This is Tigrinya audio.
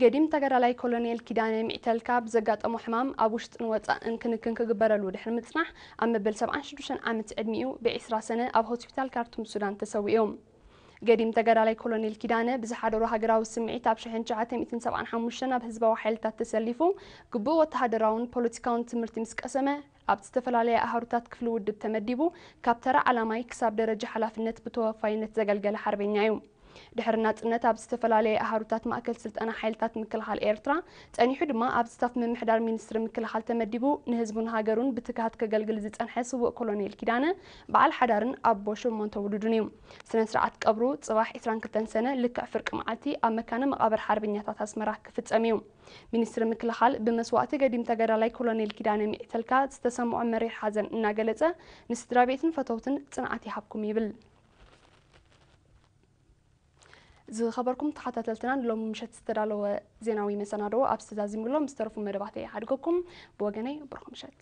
ገዲም ተጋዳላይ ኮሎኔል ኪዳነ ሚዕተልካ ብዘጋጠሞ ሕማም ኣብ ውሽጥን ወጻእን ክንክን ክግበረሉ ድሕሪ ምጽናሕ፣ ኣብ መበል ሰብዓን ሽዱሽተን ዓመት ዕድሚኡ ብዒስራ ሰነ ኣብ ሆስፒታል ካርቱም ሱዳን ተሰዊኡ። ገዲም ተጋዳላይ ኮሎኔል ኪዳነ ብዝሓደሮ ሃገራዊ ስምዒት ኣብ ሽሕን ትሽዓተ ሚእትን ሰብዓን ሓሙሽተን ኣብ ህዝባዊ ሓይልታት ተሰሊፉ፣ ግቡእ ወተሃደራውን ፖለቲካውን ትምህርቲ ምስ ቀሰመ፣ ኣብ ዝተፈላለየ ኣሃሩታት ክፍሊ ውድብ ተመዲቡ፣ ካብ ተራ ዓላማይ ክሳብ ደረጃ ሓላፍነት ብተወፋይነት ዘገልገለ ሓርበኛ እዩ። ድሕሪ ናጽነት ኣብ ዝተፈላለየ ኣሃሩታት ማእከል ስልጠና ሓይልታት ምክልኻል ኤርትራ ጸኒሑ ድማ ኣብ ስታፍ ምምሕዳር ሚኒስትሪ ምክልኻል ተመዲቡ ንህዝቡን ሃገሩን ብትግሃት ከገልግል ዝጸንሐ ስዉእ ኮሎኔል ኪዳነ በዓል ሓዳርን ኣቦ ሸሞንተ ውሉድን እዩ። ስነ ስርዓት ቀብሩ ጽባሕ ዕስራን ክልተን ሰነ ልክዕ ፍርቂ መዓልቲ ኣብ መካነ መቓብር ሓርበኛታት ኣስመራ ክፍጸም እዩ። ሚኒስትሪ ምክልኻል ብመስዋእቲ ገዲም ተጋዳላይ ኮሎኔል ኪዳነ ሚዕተልካ ዝተሰምዖ መሪር ሓዘን እናገለጸ፣ ንስድራ ቤትን ፈተውትን ጽንዓት ይሃብኩም ይብል። ዝኸበርኩም ተኸታተልትና፣ ንሎሚ ምሸት ዝተዳለወ ዜናዊ መሰናዶ ኣብ ዝተዛዚሙሎ ምስ ተረፉ መደባት እየ ሓድገኩም። ብወገነይ ብሩኽ ምሸት።